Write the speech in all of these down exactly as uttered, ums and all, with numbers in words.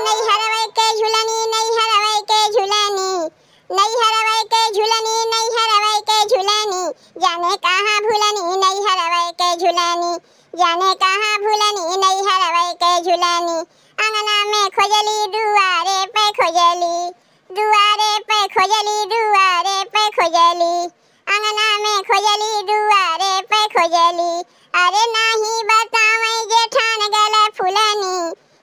नैहरवे के झुलनी, नैहरवे के झुलनी, नैहरवे के झुलनी, नैहरवे के झुलनी, जाने कहाँ भुलनी, नैहरवे के झुलनी, जाने कहाँ भुलनी, नैहरवे के झुलनी। अंगना में खोजली, दुआरे पे खोजली, दुआरे पे खोजली, दुआरे पे खोजली, अंगना में खोजली, दुआरे पे खोजली। अरे नाही बतावे जेठान गल फुलनी,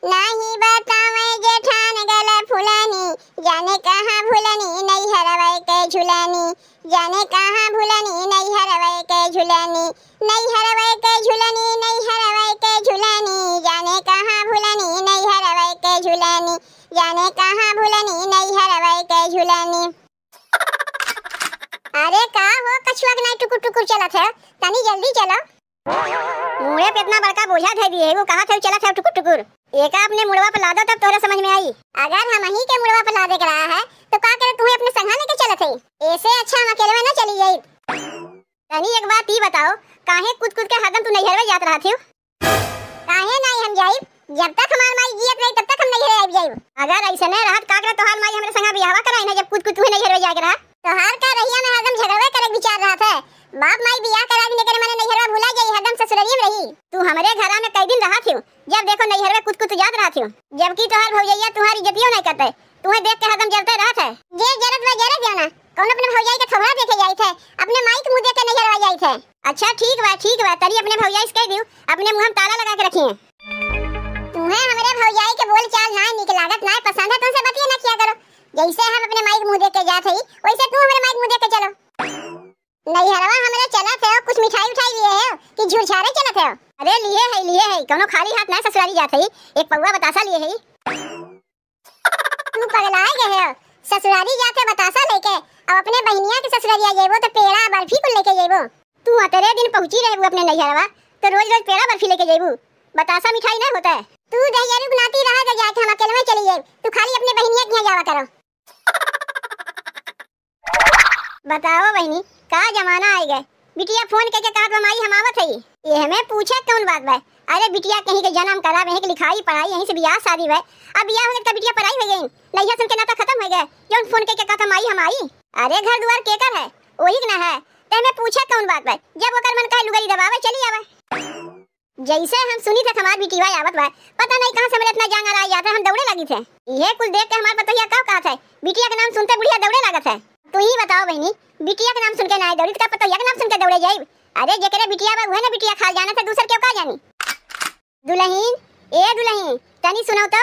नाही बतावे जेठान गल फुलनी, जाने कहाँ भुलनी, नैहरवे के झुलनी, जाने कहाँ भुलनी, नैहरवे के झुलनी, नैहरवे के झुलनी, नैहरवे के झुलनी, जाने कहाँ भुलनी, नैहरवे के झुलनी, जाने कहाँ भुलनी, नैहरवे के झुलनी। अरे का हो कछुआ के नाई टुकुर टुकुर चलत है, तनी जल्दी चलो। मुड़े पे इतना बड़का बोझा धर दिए, वो कहा थे चलत है टुकुर टुकुर। एका अपने मुड़वा पे लादो तब तोहरे समझ में आई। अगर हम ही के मुड़वा पे लादे के रहा है तो का करे तुम्हें अपने संघा लेके चलत है? ऐसे अच्छा हम अकेले में ना चली जाई। तनी एक बात ई बताओ, काहे कूद कूद के हरदम तू नैहरवे जात रहत हियो? काहे नाई हम जाइब? जब तक हमार माई जियत रही तब तक हम नैहरे आइब जाइब। अगर ऐसने रहत का करे तोहार माई हमरे संगा बियाहवा कराई ना, जब कूद कूद तू नैहरवे जाए के रहा। तोहार का रहिया में हरदम झगड़वे करे के विचार रहत है? बाप माई बियाह करा दिन करे माने नैहरवा भुला जाई, हरदम ससुररिये में रही। तू हमरे घरा में कई दिन रहत हियो, जब देखो नैहरवे कूद कूद जात रहत हियो, जबकि तोहार भौजैया तुम्हारी इज्जतियो नहीं करते। तुम्हें देख के हरदम जरते रहत है। जे जरत बा जरे देना, कौन अपने भौजाई के थोबड़ा देखे जाइत है, अपने माई के मुँह देख के नैहरवा जाइत है। अच्छा ठीक बा, ठीक बा, तनी अपने भौजाई से कह दियो, अपने मुँह में ताला लगा के रखिए। तुम्हें हमरे भौजाई के बोल चाल ना निक लागत, ना पसंद है, तुमसे बतिया ना किया करो। जैसे हम अपने माई के मुँह देख के जात हई, वैसे तू हमरे माई के मुँह देख के चलो। नैहरवा हमरे चलत है, कुछ मिठाई उठाई लिए है कि झुरझारे चलत है? अरे लिए है, लिए है, कौनो खाली हाथ ना ससुरारी जात हई, एक पौवा बतासा लिए है। तू पगलाए गए हो? ससुरारी जाके बतासा लेके, अब अपने बहिनिया के ससुरारिया जेबो तो पेड़ा बर्फी कुल लेके जेबो। तू अतरे दिन पहुँची रहबू अपने नैहरवा, तो रोज रोज पेड़ा बर्फी लेके जेबू, बतासा मिठाई नहीं होता है। तू दहिया रुक नाती रहा तो जाके हम अकेले में चली जाए, तू खाली अपने बहिनिया के यहाँ जावा करो। बताओ बहिनी, का जमाना आइ गए। बिटिया फोन कइके कहत बा, "माई, हम आवत हई।" ये हमें पूछे कौन बात बा? अरे बिटिया, कहीं के जन्म करा, वहीं के लिखाई पढ़ाई, यहीं से बियाह शादी बा। अब बियाह हो गए तो बिटिया पराई हो गई, नैहर सुन के नाता खत्म हो गए। जौन फोन कइके कहत बा, "माई, हम आई।" अरे घर दुआर केकर है? वही के ना है, ते हमें पूछे कौन बात बा? जब ओकर मन कहे लुगरी दबावे चली आवे। जैसे हम सुनी थे हमार बिटिया आवत बा, पता नहीं कहाँ से हमरे इतना जांगर आ जात है, हम दौड़े लगी थे। ये कुल देख के हमार पतोहिया का कहत है, बिटिया के नाम सुनते बुढ़िया दौड़े लागत है। तू ही बताओ बहिनी, बिटिया के नाम सुन के ना दौड़ी, तो का पतोहिया के नाम सुन के दौड़े जाइब? अरे जेकरे बिटिया बा उहे ना बिटिया खाल जाना था, दूसर केहू का जानी। दुलहिन, ए दुलहिन, तनी सुनाओ तो।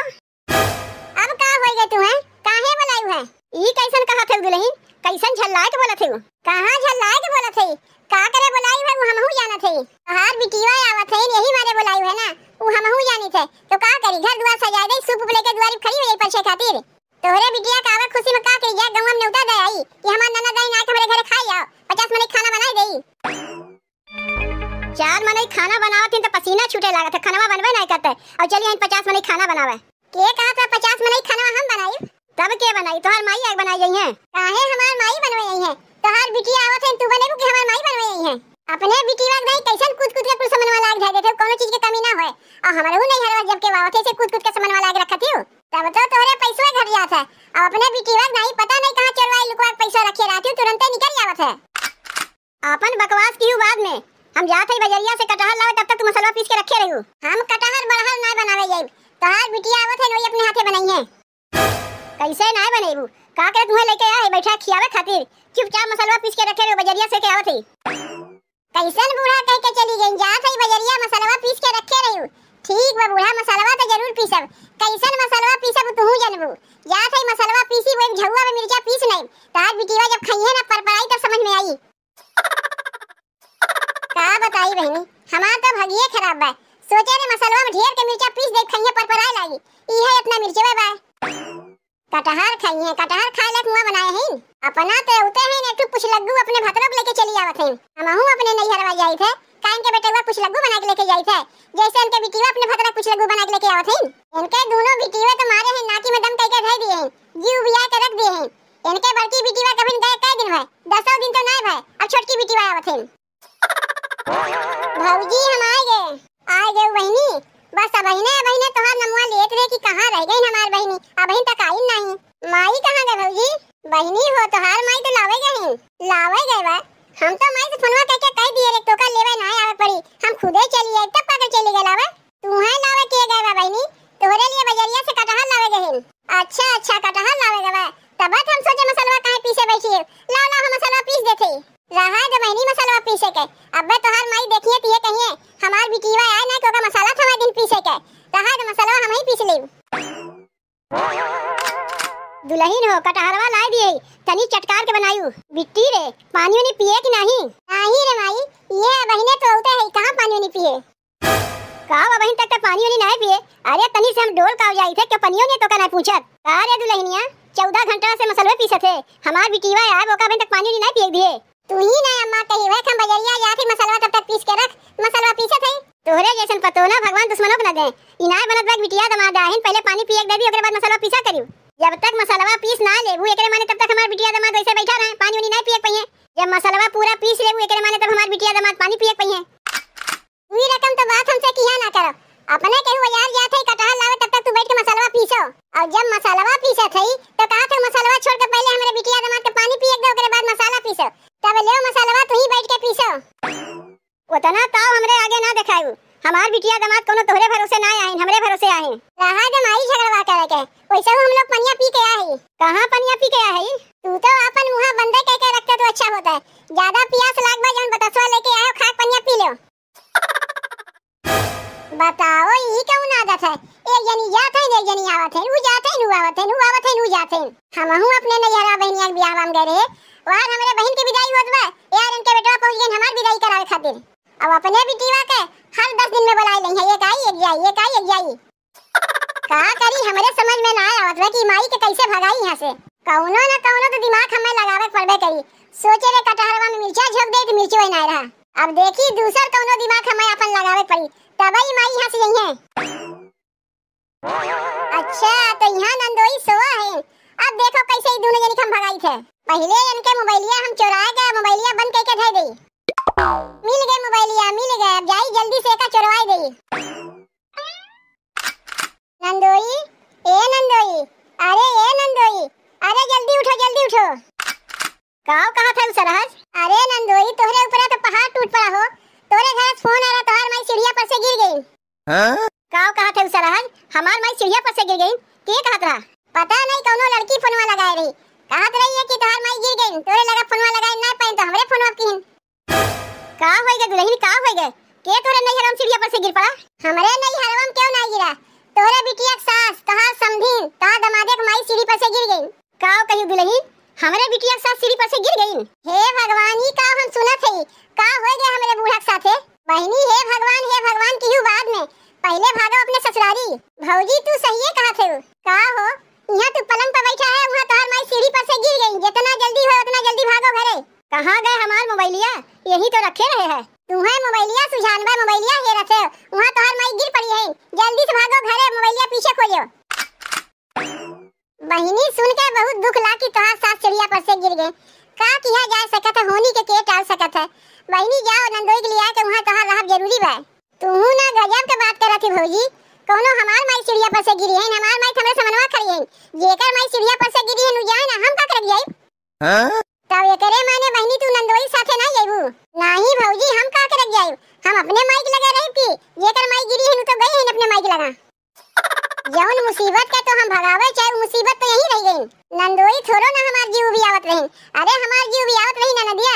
अब का होई गए तुहे? काहे बोलायु है? ई कैसन कहत है दुलहिन? कैसन झल्लाए के बोलत है? कहाँ झल्लाए के बोलत है? का करे बोलायु है, वो हमहू जानत है। तोहार बिटिया आवत है, यही मारे बोलायु है ना, वो हमहू जानित है। तो का करी, घर दुआर सजाए दे, सूप उप लेके दुआरी खड़ी हो जाई परछे खातिर। तोहरे बिटिया का आवे खुशी में का करी, जा गौवा में न्योता दे आई कि हमार ननद आई ना, के हमरे घरे खाई आओ, पचास मनई खाना बनाई देई। चार मनई खाना बनावत हिन त पसीना छूटे लागत है, खनवा बनबे नहीं करते। और चलिए हम पचास मनई खाना बनावे। के कहत है पचास मनई खनवा हम बनाई? तब के बनाई? तोहार माई आग बनाई गई है। काहे हमार माई बनवे गई है? तोहार बिटिया आवत है, तू बनेबू कि हमार माई बनवे गई है? अपने बिटिया के नहीं कैसन कूद कूद के कुल समनवा लाग धर देते, कोनो चीज के कमी ना होए। और हमरहू नहीं हरवा जब के आवत है से कूद कूद के समनवा लाग रखत हियो। तब तो तोहरे पैसवा घट जात है। अब अपने बिटिया के नहीं पता नहीं कहाँ चोरवाई लुकवा के पैसा रखे रहती हो, तुरंते निकल आवत है। आपन बकवास किहू बाद में। हम जात हई बजरिया से कटहर लावे, तब तक तू मसलवा पीस के रखे रहू। हम कटहर बड़हर ना बनावे जाइब। तोहार बिटिया आवत है, वही अपने हाथे बनाई है। कैसे ना बनेबू? का करे तुम्हें लेके आए बैठा खियावे खातिर? चुपचाप मसलवा पीस के रखे रहू, बजरिया से के आवत है। कैसन बूढ़ा कह के चली गई, जात हई बजरिया मसलवा पीस के रखे रहू। ठीक बा बूढ़ा, मसलवा तो जरूर पीसब। कैसन मसलवा पीसब तू जनबू। जात हई मसलवा पीसी, वो एक झउआ में मिर्चा पीस नहीं। तोहार बिटिया जब खइहे ना परपराई तब समझ में आई। का बताई बहिनी, हमार तो भगिये खराब बा। सोचे रे मसलवा में ढेर के मिर्चा पीस दे, खइहे परपराए लागी, इहे इतना मिर्चवे बा। कटहर खइहे, कटहर खाए लायक मुआ बनाए हैं। अपना तो उते हैं, एक ठो पुछलग्गू अपने भतरो के लेके चली आवत हैं। हमहू अपने नैहरवा जाई थे, काहे के बेटवा पुछलग्गू बना के लेके जाई थे, जैसे इनके बिटिया अपने भतरा पुछलग्गू बना के लेके आवत हैं। इनके दोनों बिटिया तो मारे हैं, नाकी में दम कह के धर दिए हैं, जीव बिया के रख दिए हैं। इनके बड़की बिटिया के अभिन गए कै दिन भय, दसों दिन तो नहीं भय, अब छोटकी बिटिया आवत है। भौजी हम आए गए, आए गए बहिनी। बस अब बहिने, बहिने तोहार नमुआ लेत रहे कि कहाँ रह गई हमार बहिनी। बहिन तक आइन नाही। माई कहाँ गए भौजी? बहिनी हो, तोहार माई तो लावे गए हैं। लावे गए बा? हम तो माई से फोनवा कइके कह दिए रे, तोका लेवे ना आवे पड़ी, हम खुदे चली आई, तब पकड़ चली गए लावे। तुहे लावे के गए बा बहिनी? तोहरे लिए बजरिया से कटहल लावे गए हैं। अच्छा, अच्छा, कटहल लावे गए बा, तब हम सोचे मसलवा काहे पीसे बैठी है। लाओ, लाओ, हम मसलवा पीस देते। रहा दे बहिनी मसलवा पीसे के, अब्बे तोहार माई देखिए तिहे कहिए, हमार बिटिया आए ना, तो ओका मसाला थमा दिन पीसे के। रहा दे मसलवा हम ही पीस लेब। दुलहिन हो, कटहरवा लाइ दिए, तनी चटकार के बनायू। बिट्टी रे, पानी उनी पिए कि नाही? नाही रे माई, ये बहिने तो होते है, कहाँ पानी उनी पिए? का बहिन तक त पानी उनी नाही पिए? अरे तनी से हम डोल का जाई थे, क्यों पनियो ने तोका नाही पूछत? का रे दुलहिनिया, चौदह घंटा से मसलवे पीसत है, हमार बिटिया आए, ओका बहिन तक पानी उनी नाही पिए दिए। तू ही ना अम्मा कही, वह हम बजरिया जात ही मसलवा तब तक पीस के रख, मसलवा पीसत है। तोहरे जैसन पतोना भगवान दुश्मनों को न दे। इनाय बनत बा बिटिया दमाद आहिन, पहले पानी पिए के दे दी, ओकरे बाद मसलवा पीसा करियो। जब तक मसलवा पीस ना लेबू, एकरे माने तब तक हमार बिटिया दमाद वैसे बैठा रहे, पानी उनी ना पिए के पइहे। जब मसलवा पूरा पीस लेबू, एकरे माने तब हमार बिटिया दमाद पानी पिए के पइहे। ई रकम तो बात हमसे किया ना करो। अपने केहू बाजार जात है, कटहल लावे, तब तक तू बैठ के मसलवा पीसो। और जब मसलवा पीसत है, तो कहा थे मसलवा छोड़ के पहले हमरे बिटिया दमाद के पानी पिए के दे, ओकरे बाद मसाला पीसो। तब ले मसलवा तू ही बैठ के पीसो। उतना ताव हमरे आगे ना देखायू। हमार बिटिया दमाद कोनो तोहरे भरोसे ना आहिन, हमरे भरोसे आहिन। रहा दे माई झगड़वा करे के, वैसे हम लोग पनिया पी के आए ही। कहाँ पनिया पी के आए ही? तू तो अपन मुँह बंदे कह के रखते तो अच्छा होता है। ज्यादा पियास लाग बा, जौन बतसवा लेके आए हो, खा के पनिया पी लो। बताओ, ई कौन आदत है? एक जनी जात है, एक जनी आवत है, ऊ जात है, ऊ आवत है, ऊ आवत है, ऊ जात है। हमहू अपने नैहरा बहिनिया के बियाह में गए रहे, वहाँ हमरे बहिन के विदाई होत बा, यार इनके बेटवा पहुँच गए हमार विदाई करावे खातिर। अब अपने बिटिया के हर दस दिन में बुलाए लें, एक आई, एक जाई, एक आई, एक जाई। का करी, हमरे समझ में ना आवत बा कि माई के कैसे भगाई यहाँ से। कौनो न कौनो तो दिमाग हमें लगावे के पड़बे करी। सोचे रे कटहरवा में मिर्चा झोंक दे तो मिर्चो ही ना रहा। अब देखी दूसर कौनो दिमाग हमें अपन लगावे के पड़ी, तबई माई यहाँ से जइहे। अच्छा, तो यहाँ नंदोई सोवा है। अब देखो कैसे ई दोनों जनी के हम भगाई थे। पहले इनके मोबाइलिया हम चोराए के मोबाइलिया बंद करके धर दई। मिल गए मोबाइलिया, मिल गए। अब जाई जल्दी से एका चोरवाई दई। नंदोई, ए नंदोई, अरे ए नंदोई, अरे जल्दी उठो, जल्दी उठो। काव कहा था सरहज? अरे नंदोई, तोहरे ऊपर तो पहाड़ टूट पड़ा हो। तोहरे घर से फोन आ रहा, तोहार माई सीढ़िया पर से गिर गई। हाँ? काव कहा था सरहज? हमार माई सीढ़िया पर से गिर गई? के कहत रहा? पता नहीं, कौनो लड़की फोनवा लगाए रही, कहत रही है कि तोहार माई गिर गई, तोरे लगा फोनवा लगाए ना पाए तो हमरे फोनवा किहिन। का होइगे दुलहिन, का होइगे? के तोरे नैहरवा में सीढ़िया पर से गिर पड़ा? हमरे नैहरवा में क्यों ना गिरा? तोरे बिटिया के सास, तोहार समधिन, तोहार दमादे के माई सीढ़ी पर से गिर गई। का कही दुलहिन, हमरे बिटिया के सास सीढ़ी पर से गिर गई? हे भगवान, ई का हम सुनत हई? का होइगे हमरे बूढ़ा के साथे? बहिनी, हे भगवान, हे भगवान, किहू बाद में, पहले भागो अपने ससुरारी। भौजी, तू सहिए कहत हऊ। का हो, यहाँ तू पलंग पर बैठा है, वहाँ तोहार माई सीढ़ी पर से गिर गई। जितना जल्दी हो उतना जल्दी भागो घरे। कहाँ गए हमार मोबाइलिया? यही तो रखे रहे हैं। तुम्हें मोबाइलिया सुझान बा, मोबाइलिया हेरत है। वहाँ तोहार माई गिर पड़ी है। जल्दी से भागो घरे, मोबाइलिया पीछे खोजो। बहिनी, सुन के बहुत दुख लाग कि तोहार सास सीढ़िया पर से गिर गए। का किया जा सकत है, होनी के, के टाल सकत है। बहिनी, जाओ नंदोई के लिया के वहाँ तोहार रहब जरूरी बा। तुहू ना गजब के बात करत ही भौजी। कौनो हमार माई सीढ़िया पर से गिरी है, हमार माई हमरे समनवा खड़ी है। जेकर माई सीढ़िया पर से गिरी है, नु जाए ना, हम का करब जाई? हाँ? तब एकरे माने बहिनी तू नंदोई साथे ना जाइबू? नाही भौजी, हम का करब जाइब? हम अपने माई के लगे रहिब की? जेकर माई गिरी है, नु तो गई है अपने माई के लगा। जौन मुसीबत के तो हम भगावे चाहे, उ मुसीबत तो यहीं रह गई। नंदोई थोड़ो ना हमार जीव भी आवत रही। अरे हमार जीव भी आवत रही ना नदिया,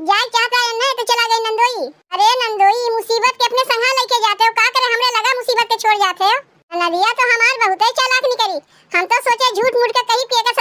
जाए चाहता है नहीं तो चला गई नंदोई। अरे नंदोई, मुसीबत के अपने संगा लेके जाते हो, का करे हमरे लगा मुसीबत के छोड़ जाते हो? नदिया तो हमार बहुते चालाक निकली, हम तो सोचे झूठ मूठ के कहीं पिए के